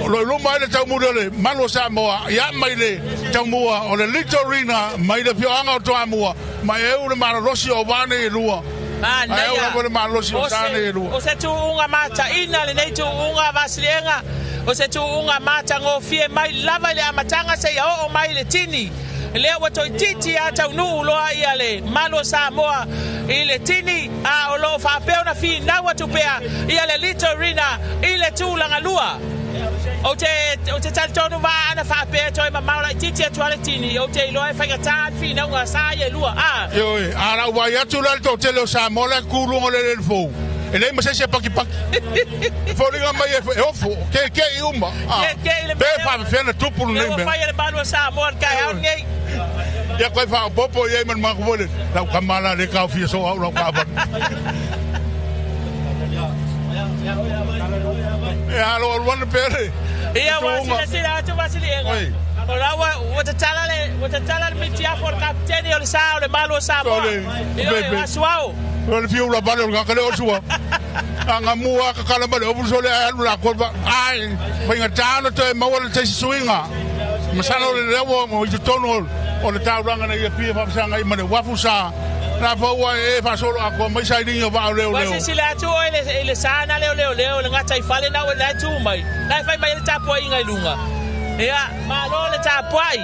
O lo o i luma ai le taumuli o le malu o Samoa ia mai le taumua o le Litorina mai le afioaga o Toamua ma e eu le malolosi o vaa nei e lua. Ae eu lava le malosi o sa nei e lua. O se tuuga mataina lenei tuuga Vasiliega, o se tuuga matagofie mai lava i le amataga seia oo mai i le tini. Lea ua toeitiiti lava taunuu loa ia le malu o Samoa i le tini, a o lo o faapea ona finau atu pea ia le Litorina i le tulaga lua. Ou te, ou te talitonu vaa ana faapea e toe mamao laitiiti atu lava le tini, ou te iloa e faigata le finauga a sa ia e lua, a. Ioe, a lau vaai atu la i le toatele o Samoa la e tu i luga o le eleele fou, e leai ma se isi e pakipaki. E foliga mai e ofo, keke'i uma, a. Keke'i le Pe mea lea, faapefea ona tupu lea lenei ua mea. fai e le malu o Samoa i le taeao lenei. Ia koe faaopoopo i ai ma le matou foi le, lau tama la le taofia soo au lau taavale. E alo alu ana pea le Ia ua tuuga. silasila atu Vasiliega. Oi. O la ua ua tatala le ua tatala le mitiafu o le kapiteni o le sa o le malu o Samoa. Sole, Ioe, pepe. o Asuao. O le fiu la vale o le gaka le o sua. A nga mua kakala ma le ofu sole ai alu la kolva. Ai, faigata ona toe maua le teisi suiga. Masalo le lea ua i totonu o le taulaga nei e pia faafesagai ma le uafu sa la faua e faasolo atoa mai sailiga o vaa o Ua leoleo. silasila atu oe i le, i le sa na leo leoleo i le gataifale na ua la e tu mai. La e fai mai ai le tapuaiga i luga. Ia, malo le tapuai.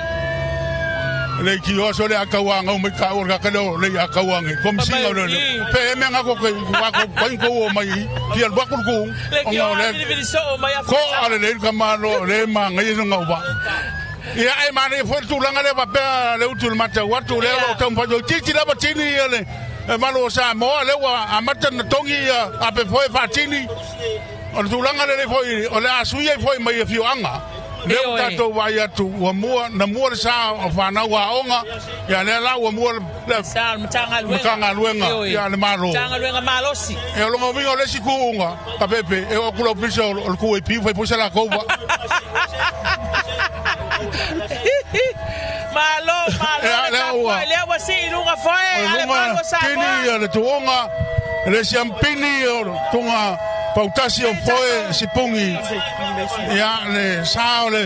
Le itioa sole a tauagau mai taua le gaka leo le a tauage komisiga o leoleo. Pe e mea nga ko ko ko ko ko o mai fia alu atu le ku. Le Ona kioa o le vilivili soo mai ko afu. a le lei ka malo le manaia se gauva. Ia e manaia foi le tulaga lea faapea le utu i le matau atu lea o lo o taumafai toeitiiti lava tini ia le malu o Samoa lea ua amata ona togi ia ape foi e faatini. O le tulaga lelei foi o le a sui ai foi mai afioaga lea ua tatou vaai atu ua mua na mua le sa o fanau aoga ia lea la ua mua le Sa o le Matagaluega. Matagaluega Ioe. ia le Malo. Matagaluega malosi. E o lona uiga o le isi tuuga ka pepe e oo atu le ofisa o le QAP fai foi se latou vaa. Malo, malo Ea, le lea ua tapuai, lea ua sii i luga foe o a le luga malu o tini Samoa. ia le tuuga le siampini o le tuga Pautasi o foe sipugi ia le sa o le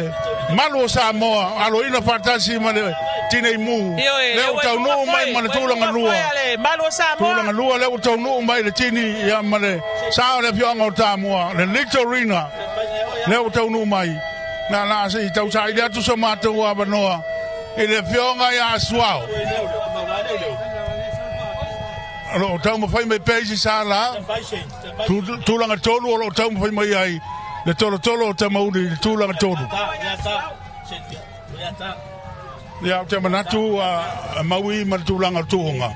malu o Samoa aloina faatasi ma le tinei mu lea ua taunuu mai ma le tulaga lua tulaga lua lea ua taunuu mai le tini ia ma le sa o le afioaga o Tamua le Litorina lea ua taunuu mai na la se i tausaili atu so matou avanoa i le afioga ia Asuao o lo o taumafai mai pea isi sa la Tulaga 3 o lo o taumafai mai ai le tolotolo o Tamauli i le tulaga 3. Ia, ou te manatu a maui ma le tulaga o tuuga,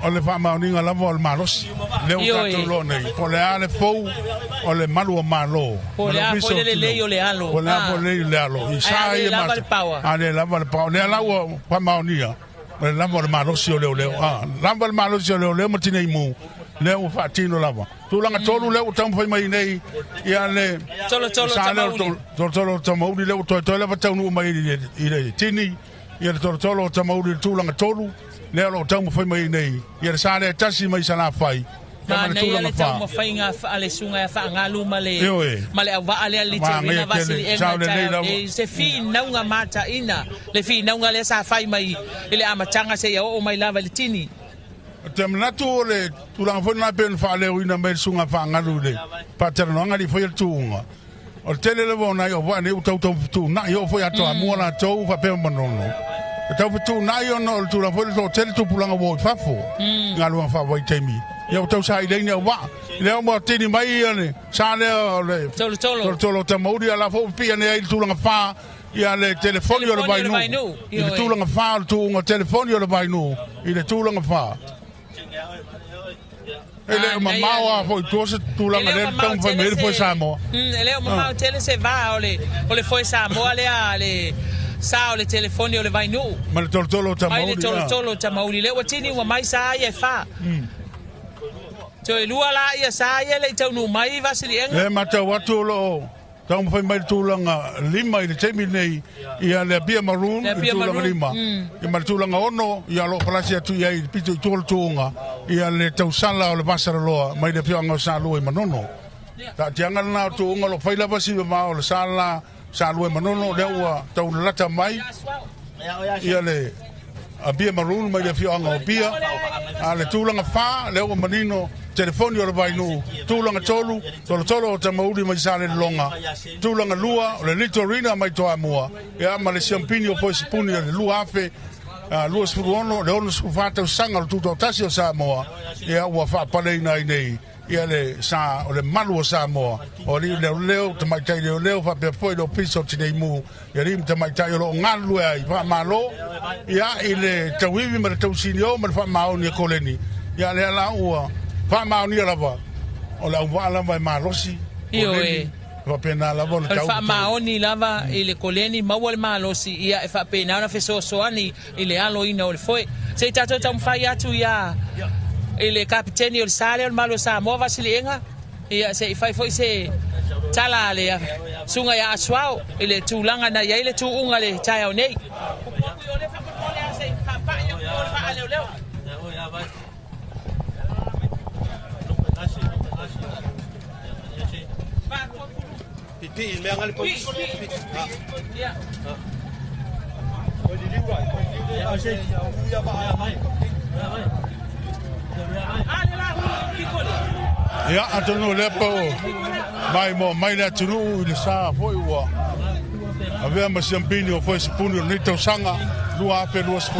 o le faamaoniga lava o le malosi. Lea ua tatou iloa nei, po o le a le fou o le malu o Malo. Po o le a foi le lelei o le alo. Po o le a foi le lelei o le alo. I sa ia matou. A le lava le power. O lea la ua faamaonia. O le lava o le malosi o leoleo. A, lava le malosi o leoleo ma tinei mu, lea ua faatino lava. Tulaga tolu lea ua taumafai mai nei, ia le Tolotolo sa lea o Tamauli. Tolotolo Tamauli lea ua toetoe lava taunuu mai i le tini, ia le Tolotolo Tamauli i le tulaga tolu, lea o lo o taumafai mai nei, ia le sa lea e tasi mai Salafai, Manaia le taumafaiga a le susuga ia Faagalu ma le ma le auvaa lea Litorina Vasiliega taeao nei, se finauga mataina, le finauga lea sa fai mai i le amataga seia oo mai lava i le tini. Ou te manatu o le tulaga foi lena e pei ona faaleoina mai e le susuga Faagalu i le faatalanoaga e le i faia le tuuga. O le tele lava o nai auvaa nei ua tau fetuunai, oo foi ia Toamua latou faapea ma Manono. E tau fetuunai ona o le tulaga foi lea toatele tupulaga ua o i fafo i galuega faavaitaimi. Ia ua tau saili ai ni auvaa. Lea ua tini mai ia le sa lea o le tolotolo o Tamauli, a o la foi ua pipii ane ai i le tulaga fa ia le telefoni o le Vainuu. I le tulaga fa o le tuuga telefoni o le Vainuu i le tulaga fa. E le o mamao lava foi i tua se tulaga lea e taumafai mai ai le foe Samoa. E le o mamao tele se va o le o le foe Samoa lea le sa o le telefoni o le Vainuu. Ma le tolotolo o Tamauli. Mai le tolotolo o Tamauli. Lea ua tini ua mai sa ia e fa. Toe lua la ia sa ia e le i taunuu mai Vasiliega. Lea e matau atu o lo o Taumafai mai le tulaga 5 i le taimi lenei, ia le Apia Maroon i le tulaga 5, ia ma le tulaga 6, ia o lo o palasi atu i ai i le pito i tua o le tuuga, ia le tausala o le Vasaloloa mai le afioaga o Salua i Manono. Taatiaga lena o tuuga o lo o fai lava si mamao o le sa la Salua i Manono, lea ua tau lalata mai ia le Apia Maroon mai le afioaga o Apia. A le tulaga 4, lea ua manino, telefoni o le Vainuu. Tulaga 3, Tolotolo o Tamauli mai Salelologa. Tulaga 2, o le Litorina mai Toamua. Ia, ma le Siampini o Foesipuni o le 2026, le 64 tausaga o le Tutoatasi o Samoa, ia ua faapaleina ai nei ia le sa o le malu o Samoa, o alii leoleo, tamaitai leoleo faapea foi le Ofisa o Tinei Mu, i alii ma tamaitai o lo o galulue ai, faamalo ia i le tauivi ma le tausinio ma le faamaoni e Koleni, ia lea la ua faamaonia lava o le auvaa lava e malosi Koleni, faapena lava o le tau. O le faamaoni lava i le Koleni maua le malosi, ia e faapena ona fesoasoani i le aloina o le foe. Se i tatou taumafai atu ia i le Kapiteni o le sa lea o le Malu o Samoa Vasiliega, ia se i fai foi se tala a le Susuga ia Asuao i le tulaga na i ai le tuuga i le taeao nei. Ia, atonu o lea po maimoa mai le atunuu i le sa foi ua avea ma siampini o Foesipuni o lenei tausaga 2026,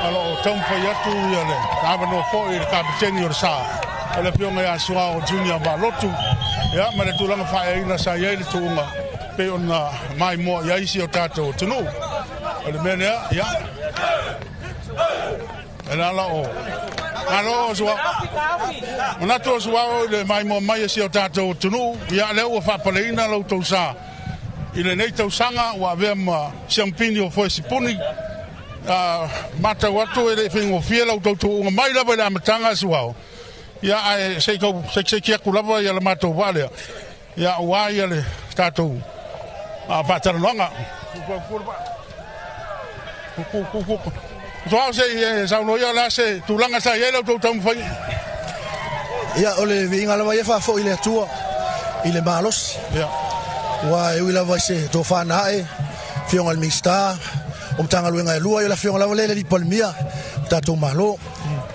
o lo o taumafai atu ia le avanoa foi i le kapeteni o le sa o le afioga ia Suao Junior Valotu, ia ma le tulaga faaeaina sa i ai le tuuga pei ona maimoa i ai si o tatou atunuu. O le mea lea, ia, e la la o Malo o Suao. Manatu o Suao i le maimoa mai e si o tatou atunuu, ia lea ua faapaleina lo outou sa i lenei tausaga ua avea ma siampini o Foesipuni. Matau atu e le i faigofie la outou tuuga mai lava i le amataga Suao. Ia ae se i tau sekiseiki atu lava ia le matou vaa lea. Ia aua ia le tatou faatalanoaga. Suao se i e saunoa ia o le a se tulaga sa i ai la outou taumafaiga. Ia, o le viiga lava ia faafoi i le Atua i le malosi. Ia. Aua e ui lava i se tofa na ae, Afioga i le Minisita o Matagaluega e lua, ia le Afioga lava lea i le Alii Palemia o le tatou Malo.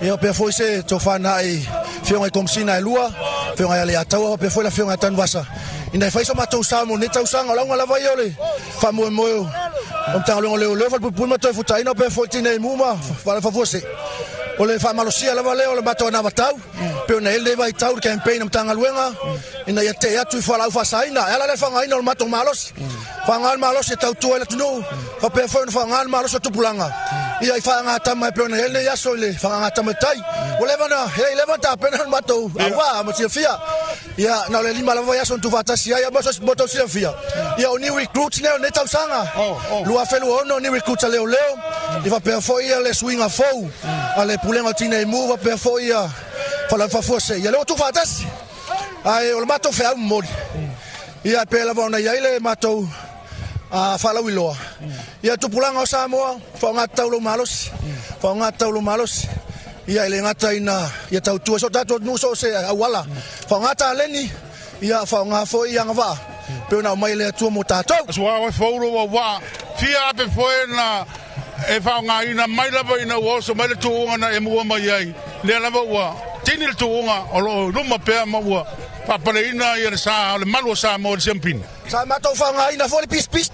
Ia faapea foi se tofa na ae i Afioga i Komesina e lua, Afioga ia Leiataua faapea foi le Afioga ia Tanuvasa, ina ia fai so matou sao mo lenei tausaga. O le auga lava ia o le faamoemoe o Matagaluega o Leoleo, Falepuipui ma Toefutaina faapea foi Tineimu ma Falefafuasei. O le faamalosia lava lea o le matou anavatau pei ona i ai lenei vaitau i le campaign a Matagaluega ina ia tee atu i fualaau faasaina e ala lea le faaaogaina o le matou malosi. Faaaoga le malosi e tautua ai le atunuu faapea foi ona faaaoga le malosi o tupulaga ia i faagatama e pei ona i ai lenei aso i le faagatama i tai. Ua leva ona e le i leva ona tapena le matou auvaa mo le silafia. Ia na o le 5 lava vaiaso na tuufaatasi ai mo le tou silafia. Ia o new recruits nei o lenei tausaga 2026 new recruits a leoleo ia faapea foi ia le suiga fou a le Pulega o Tinei Mu faapea foi ia Falefafuasei. Ia lea ua tuufaatasi. Ae o le matou feau momoli ia e pei lava ona i ai le matou faalauiloa ia tupulaga o Samoa, faaaoga tatau lou malosi, faaaoga tatau lou malosi. Ia e le gata ina ia tautua i so tatou atunuu so o se auala, faaaoga taleni, ia faaaoga foi agavaa pei ona aumai e le Atua mo tatou. Suafa e fou lou auvaa, fia ape foe na e faaaogaina mai lava ina ua oso mai le tuuga na e muua mai ai, lea lava ua tini le tuuga o lo o i luma pea ma ua faapaleina ia le sa o le malu o Samoa i le siampini. Sa matou faaaogaina foi le pisipisi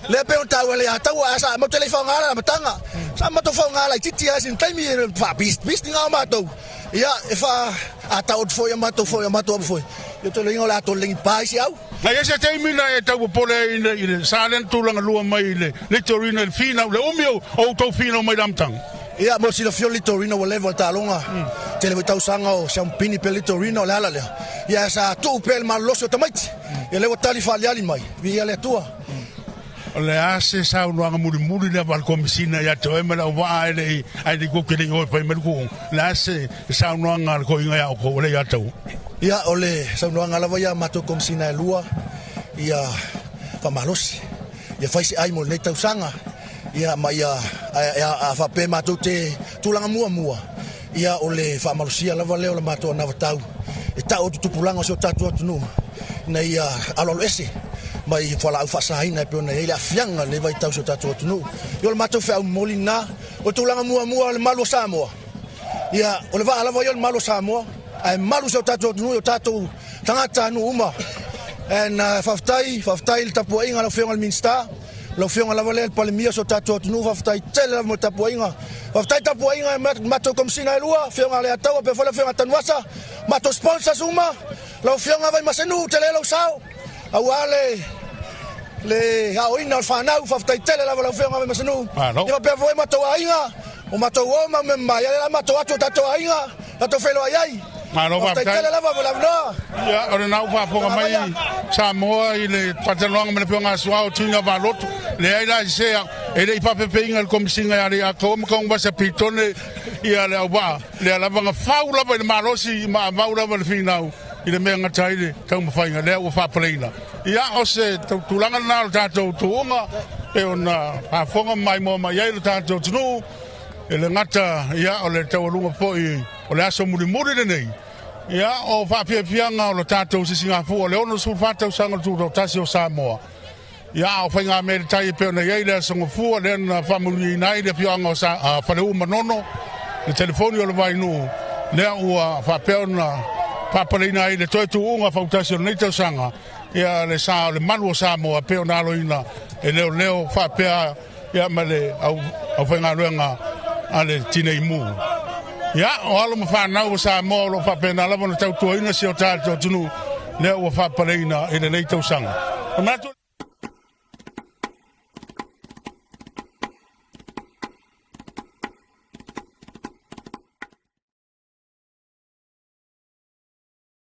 lea pei ona taua e Leiataua, ae sa matou te le i faaaogaina i le amataga. Sa matou faaaoga laitiiti lava i sina taimi e faapisipisi na o matou. Ia, e faa-atau atu foi a matou foi, a matou apu foi, ia o le uiga o le a tolelegi pa isi au. Na i ai se taimi na e tau popole ai i le sa lea na tulaga lua mai i le Litorina i le finau, le umi o outou finau mai le amataga? Ia, mo le silafia o le Litorina ua leva le taaloga, tele foi tausaga o Siamupini pea le Litorina, o le ala lea. Ia, sa tuu pea i le malolosi o tamaiti. Ia, lea ua tali faaliali mai, viia le Atua. O le a se saunoaga mulimuli lea a le Komesina ia te oe ma le auvaa ae le i ae le i koke le i oe fai mai le kuuga? O le a se saunoaga a le toeaina ia outou o le ia tau? Ia, o le saunoaga lava ia a matou Komesina e lua, ia faamalosi, ia fai se ai mo lenei tausaga, ia ma ia a faapea matou te tulaga muamua, ia o le faamalosia lava lea o le matou anavatau e tau atu tupulaga o si o tatou atunuu ina ia aloaloese mai fualaau faasaina e pei ona i ai le aafiaga o lenei vaitau i si o tatou atunuu. Ia o le matou feau momoli lena, o le tulaga muamua o le malu o Samoa. Ia o le vaa lava ia o le malu o Samoa, ae malu si o tatou atunuu i o tatou tagatanuu uma. And faafetai, faafetai i le tapuaiga a lau Afioga i le Minisita, lau Afioga lava lea le Palemia o si o tatou atunuu, faafetai tele lava mo le tapuaiga. Faafetai tapuaiga i matou Komesina e lua, Afioga a Leiataua faapea foi le Afioga a Tanuvasa, matou sponsors uma, lau Afioga Vaimasenu, tele lou sao aua le le aoina o le fanau, faafetai tele lava lau Afioga Vaimasenu. Malo. Ia faapea foi matou aiga, o matou uo ma mea mama, ia lea la matou atu o tatou aiga, tatou feiloai ai. Malo Faafetai faafetai. tele lava mo le avanoa. Ia, o lena ua faafofoga mai Samoa i le faatalanoaga ma le Afioga a Suao Tuiga Valoto. Leai la se e le i faafefeina e le Komesina ia Leiataua ma Taugavasa Pitone ia le auvaa. Lea lava na fau lava i le malosi ma avau lava le finau i le mea e gata ai le taumafaiga lea ua faapaleina. Ia, o se tulaga lena o le tatou tuuga pei ona faafofoga ma maimoa mai ai le tatou atunuu e le gata ia o le taualuga foi o le aso mulimuli lenei. Ia, o faafiafiaga o le tatou sisigafua o le 64 tausaga o le Tutoatasi o Samoa. Ia, a o faigamea i le tai e pei ona i ai le Aso Gafua lea na faamanuiaina ai le afioaga o Sa, Faleu Manono, le telefoni o le Vainuu, lea ua faapea ona faapaleina ai le toe tuuga fautasi o lenei tausaga, ia le sa o le malu o Samoa e pei ona aloina e leoleo faapea ia ma le au, aufaigaluega a le Tinei Mu. Ia, o alo ma fanau o Samoa o lo o faapena lava ona tautuaina si o tatou atunuu lea ua faapaleina i lenei tausaga. E manatu